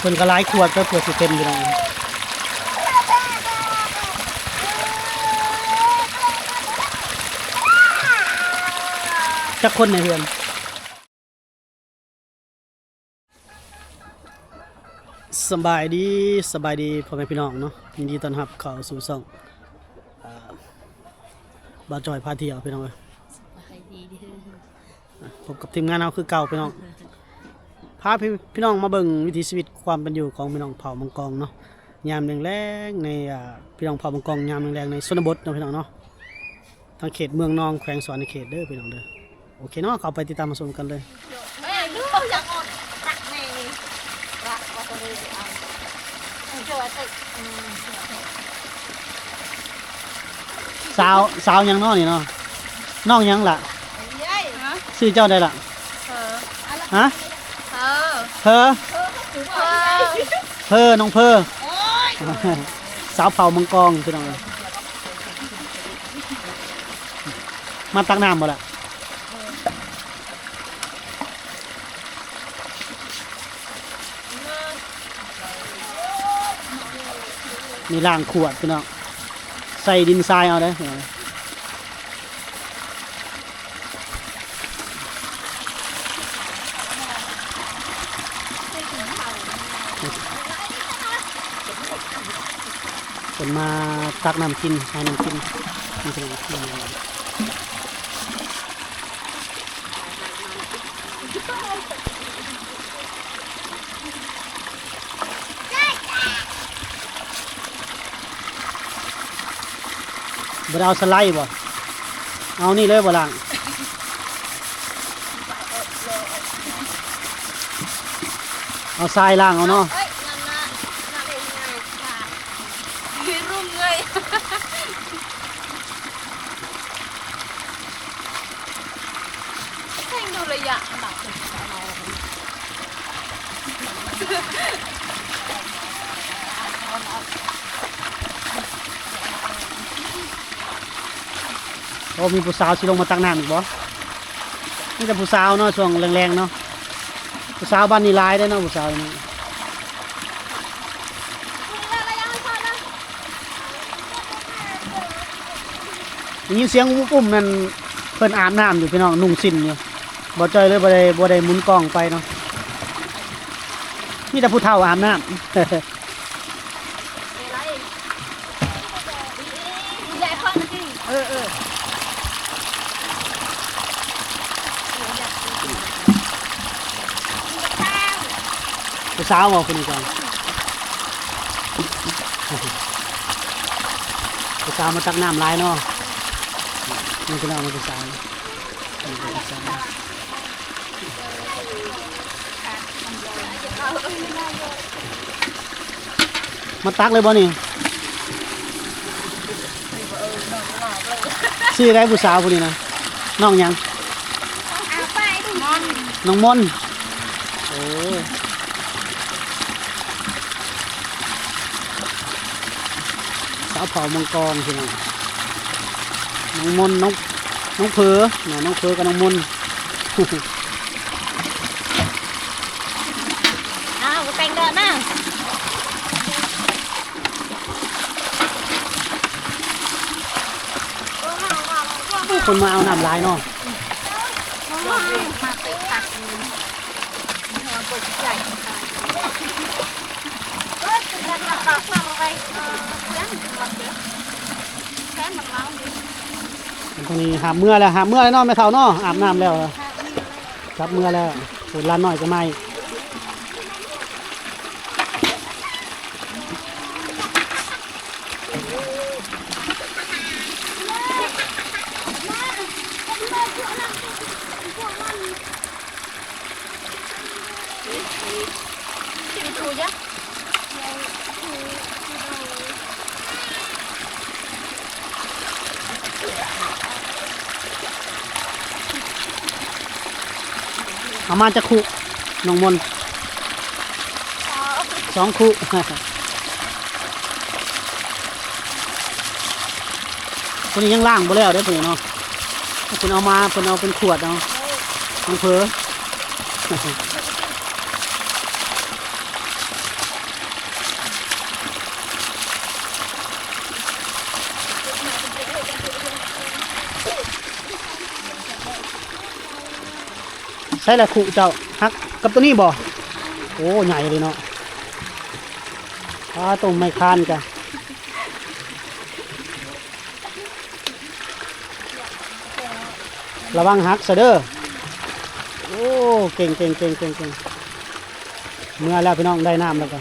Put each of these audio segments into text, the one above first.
ເພິ່ນກໍຫຼາຍຂວດເດີ ເພື່ອຊິເຕັມຢູ່ນະ. ຈັກຄົນໃນເຮືອນ? ສະບາຍດີ ສະບາຍດີພໍ່ແມ່ພີ່ນ້ອງເນາະ, ຍິນດີຕ້ອນຮັບເຂົ້າສູ່ຊ່ອງ ອ່າ ບ່າວຈ້ອຍພາທ່ຽວ ພີ່ນ້ອງເອີຍ. ສະບາຍດີເດີ. ອ່ະ ພົບກັບທີມງານເຮົາຄືເກົ່າພີ່ນ້ອງ, ພາພີ່ ພີ່ນ້ອງມາເບິ່ງວິຖີຊີວິດຄວາມເປັນຢູ່ຂອງພີ່ນ້ອງເຜົ່າມັງກອງເນາະ, ຍາມແລງໆ ໃນ ອ່າ ພີ່ນ້ອງເຜົ່າມັງກອງຍາມແລງໆ ໃນຊົນນະບົດເນາະ ພີ່ນ້ອງເນາະ, ທາງເຂດເມືອງນອງ ແຂວງສະຫວັນນະເຂດເດີ ພີ່ນ້ອງເດີ. ໂອເຄເນາະ, ເຂົ້າໄປຕິດຕາມຮັບຊົມກັນເລີຍ. ສາວ ສາວຫຍັງເນາະນີ້ເນາະ? ນ້ອງຫຍັງລະ? ຊື່ເຈົ້າໃດລະ? ເພີ. ຮະ? ເພີ. ເພີ. ເພີ ນ້ອງເພີ. ສາວເຜົ່າມັງກອງ ພີ່ນ້ອງເອີຍ. ມາຕັກນ້ຳບໍ່ລະ? ນີ້ລ້າງຂວດ ພີ່ນ້ອງ, ໃສ່ດິນຊາຍເອົາເດີ. ເພິ່ນມາຕັກນ້ຳກິນ ຫານ້ຳກິນ. ບໍ່ໄດ້ເອົາສະໄລບໍ່? ເອົານີ້ເລີຍບໍ່ລ້າງ? ເອົາຊາຍລ້າງເອົາເນາະ. ເອີຍ ນັ້ນນະ ນັ້ນເອງ ເອີຍ ລຸງເອີຍ. ແພງດູລະຍະ ໂອ້ ມີຜູ້ສາວຊິລົງມາຕັກນ້ຳອີກບໍ່? ມີແຕ່ຜູ້ສາວເນາະ ຊ່ວງແລງໆເນາະ, ຜູ້ສາວບ້ານນີ້ຫຼາຍເດ້ເນາະ ຜູ້ສາວນີ້. ໄດ້ຍິນສຽງອຸ້ມໆ ນັ້ນ ເພິ່ນອາບນ້ຳຢູ່ພີ່ນ້ອງ ນຸ່ງສິ້ນຢູ່. ບ່າວຈ້ອຍເລີຍບໍ່ໄດ້ ບໍ່ໄດ້ໝູນກ້ອງໄປເນາະ, ມີແຕ່ຜູ້ເຖົ້າອາບນ້ຳ. ເອີໆ ຜູ້ສາວບໍ່ຄົນນີ້? ຜູ້ສາວມາຕັກນ້ຳຫຼາຍເນາະ. ນີ້ພີ່ນ້ອງ ຜູ້ສາວ ຜູ້ສາວ. ມາຕັກເລີຍບໍ່ນີ້? ຊື່ໃດຜູ້ສາວຜູ້ນີ້ນະ? ນ້ອງຫຍັງ? ນ້ອງມົນ. ໂອ້ ສາວເຜົ່າມັງກອງພີ່ນ້ອງ. ນ້ອງມົນ ນ້ອງ ນ້ອງເພີເນາະ, ນ້ອງເພີກັບນ້ອງມົນ. ອ້າວ ແຕ່ງດອກນະ. ໂອ້ ຄົນມາເອົານ້ຳຫຼາຍເນາະ. ອັນນີ້ຫາບເມືອແລ້ວ ຫາບເມືອແລ້ວເນາະ ແມ່ເຖົ້າເນາະ, ອາບນ້ຳແລ້ວ ກັບເມືອແລ້ວ. ໂອ້ ຫຼານນ້ອຍກໍມາອີກ. ເອົາມາຈັກຄຸ ນ້ອງມົນ? ສອງ ສອງຄຸ. ຄົນນີ້ຍັງລ້າງບໍ່ແລ້ວເດ້ຄົນນີ້ເນາະ, ເພິ່ນເອົາມາ ເພິ່ນເອົາເປັນຂວດເອົາ ນ້ອງເພີ. ໂອ້ ເພິ່ນ ໃສລະຄຸເຈົ້າ ຫັກກັບໂຕນີ້ບໍ່? ໂອ້ ໃຫຍ່ເລີຍເນາະ. ປາໂຕ ໄມ້ຄານກະ ລະວັງຫັກຊະເດີ. ໂອ້ ເກັ່ງໆໆໆໆ. ເມືອແລ້ວພີ່ນ້ອງ ໄດ້ນ້ຳແລ້ວກະ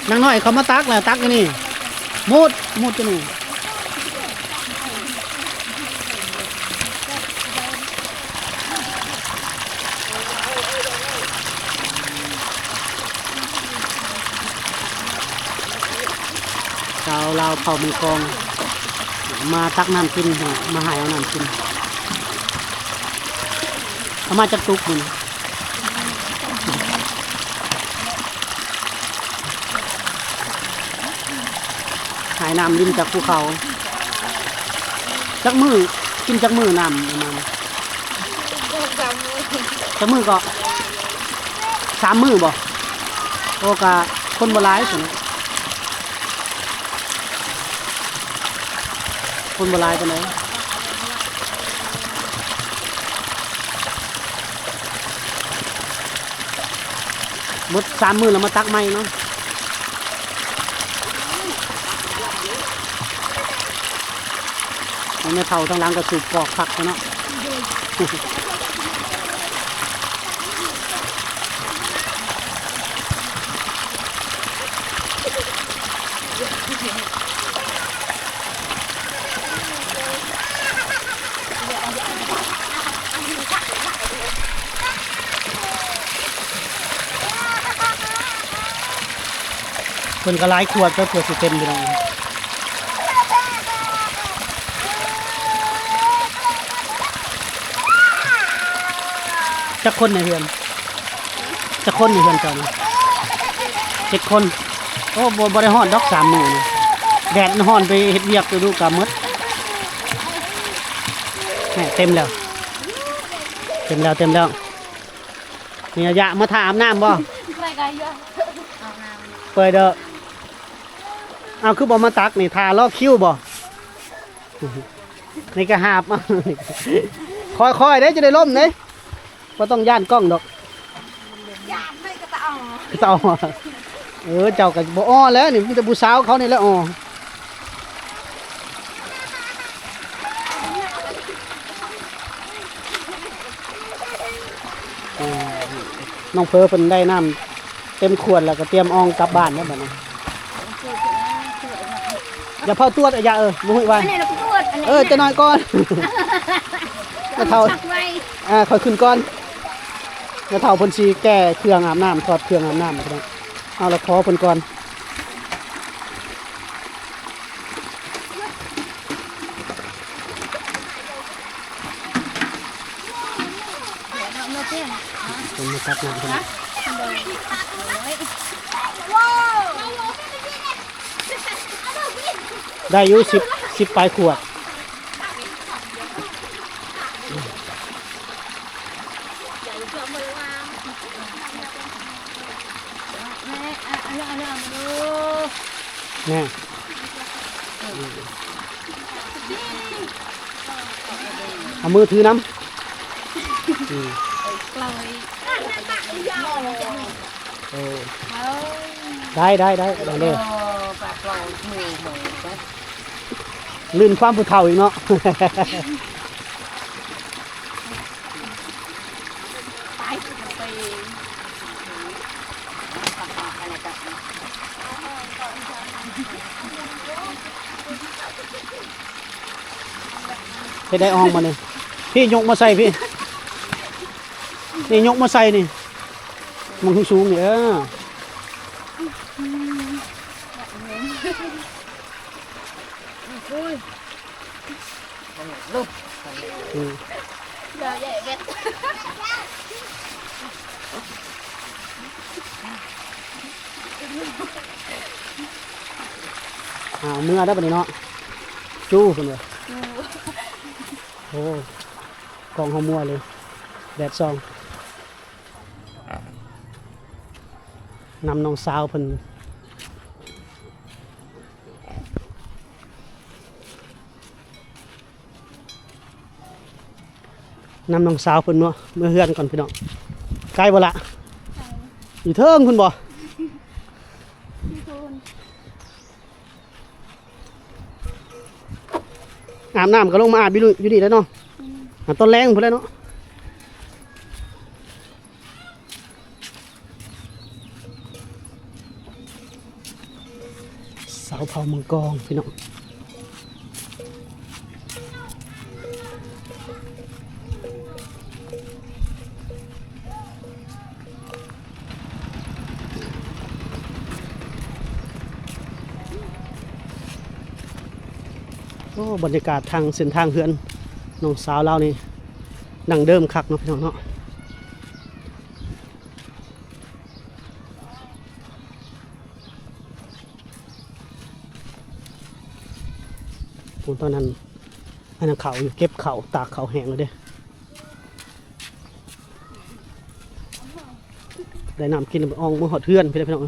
ນາງນ້ອຍເຂົາມາຕັກແລ້ວ ຕັກຢູ່ນີ້ ມຸດ ມຸດຢູ່ນີ້. ຊາວລາວເຜົ່າເມືອງກອງ ມາຕັກນ້ຳກິນ ມາຫາເອົານ້ຳກິນ. ເອົາມາຈັກຕຸກມື້ນີ້? ຫາຍນ້ຳລິນຈາກພູເຂົາ. ຈັກມື້ ກິນຈັກມື້ນ້ຳປະມານ? ສອງສາມມື້. ຈັກມື້ເກາະ? ສາມມື້ບໍ່? ໂອ້ ກະຄົນບໍ່ຫຼາຍຊັ້ນເນາະ. ຄົນບໍ່ຫຼາຍປານໃດ. ໝົດສາມມື້ແລ້ວມາຕັກໃໝ່ເນາະ. ແມ່ເຖົ້າທາງຫຼັງກໍສູບກອກຄັກແທ້ເນາະ. ເພິ່ນກໍຫຼາຍຂວດ ເພິ່ນຂວດຊິເຕັມຢູ່ແລ້ວ. ຈັກຄົນໃນເຮືອນ? ຈັກຄົນຢູ່ເຮືອນເຈົ້ານີ້? ເຈັດຄົນ. ໂອ້ ບໍ່ ບໍ່ໄດ້ຮອດດອກສາມມື້ນີ້ ແດດມັນຮ້ອນ ໄປເຮັດວຽກຢູ່ດູກະໝົດ. ແນ່ ເຕັມແລ້ວ ເຕັມແລ້ວ ເຕັມແລ້ວ. ນີ້ ຢາກມາຖ້າອາບນ້ຳບໍ່? ເປີດເດີ. ເອົາ ຄືບໍ່ມາຕັກນີ້ ຖ້າລໍຄິວບໍ່? ນີ້ກໍຫາບ ຄ່ອຍໆເດ້ ຈະໄດ້ລົ້ມເດ້. ບໍ່ຕ້ອງຢ້ານກ້ອງດອກ. ຢ້ານໄດ້ກະຕາອໍ ກະຕາອໍ. ເອີ ເຈົ້າກໍບໍ່ອໍແລ້ວນີ້ ມີແຕ່ຜູ້ສາວເຂົານີ້ແຫຼະອໍ. ເອີ ນ້ອງເພີເພິ່ນໄດ້ນ້ຳເຕັມຂວດແລ້ວກໍຕຽມອອງກັບບ້ານແລ້ວບັດນີ້. ຢ່າເຝົ້າຕວດ ອາຢາ ເອີ ບໍ່ຮູ້ວ່າ ອັນນີ້ລະຕວດ ອັນນີ້ ເອີ ຈັກໜ້ອຍກ່ອນ ແມ່ເຖົ້າ ເອີ ຂ້ອຍຂຶ້ນກ່ອນ. ແມ່ເຖົ້າເພິ່ນຊິແກ້ເຄື່ອງອາບນ້ຳ ຖອດເຄື່ອງອາບນ້ຳ ເອົາລະຂໍເພິ່ນກ່ອນ. ເພິ່ນມາຕັກນ້ຳເພິ່ນ ໄດ້ຢູ່ ສິບ ສິບປາຍຂວດ. ແນ່ ເອົາມືຖືນຳ. ອືມ ເອີ ໄດ້ ໄດ້ ໄດ້ ໄດ້ເລີຍ. ລື່ນຄວາມຜູ້ເຖົ້າອີກເນາະ. ເຮັດໄດ້ອ່ອງບໍ່ນີ້? ພີ່ຍົກມາໃສ່ພີ່. ນີ້ຍົກມາໃສ່ນີ້ ມັນສູງນີ້ ເອີ. ອືມ. ອ້າວ ເມືອໄດ້ບັດນີ້ເນາະ ຈູ້ເພິ່ນວ່າ. ໂອ້ ກ້ອງເຮົາມົວເລີຍ ແດດສ່ອງ. ນຳນ້ອງສາວເພິ່ນ ນຳນ້ອງສາວເພິ່ນເນາະ ເມືອເຮືອນກ່ອນພີ່ນ້ອງ. ໄກບໍ່ລະ? ໄກ. ຢູ່ເທິງພຸ້ນບໍ່? ຢູ່ພຸ້ນ. ອາບນ້ຳກໍລົງມາອາບຢູ່ ຢູ່ນີ້ແຫຼະເນາະ. ອືມ. ອາບຕອນແລງພຸ້ນແຫຼະເນາະ. ຊາວເຜົ່າມັງກອງພີ່ນ້ອງ. ໂອ້ ບັນຍາກາດທາງເສັ້ນທາງເຮືອນນ້ອງສາວລາວນີ້ ດັ້ງເດີມຄັກເນາະ ພີ່ນ້ອງເນາະ. ໂອ້ ຕອນນັ້ນ ອັນນັ້ນເຂົ້າຢູ່ ເກັບເຂົ້າ ຕາກເຂົ້າແຫ້ງແລ້ວເດ້. ໄດ້ນ້ຳກິນແລ້ວ ອອງເມືອຮອດເຮືອນ ພີ່ນ້ອງ.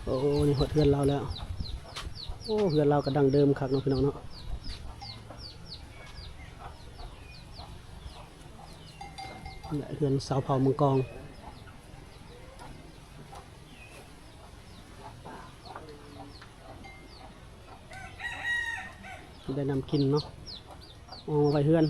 ໂອ້ ນີ້ຮອດເຮືອນລາວແລ້ວ. ໂອ້ ເຮືອນລາວກໍດັ້ງເດີມຄັກເນາະ ພີ່ນ້ອງເນາະ. ເຮືອນຊາວເຜົ່າມັງກອງ ໄດ້ນ້ຳກິນເນາະ ເອົາໄວ້ເຮືອນ.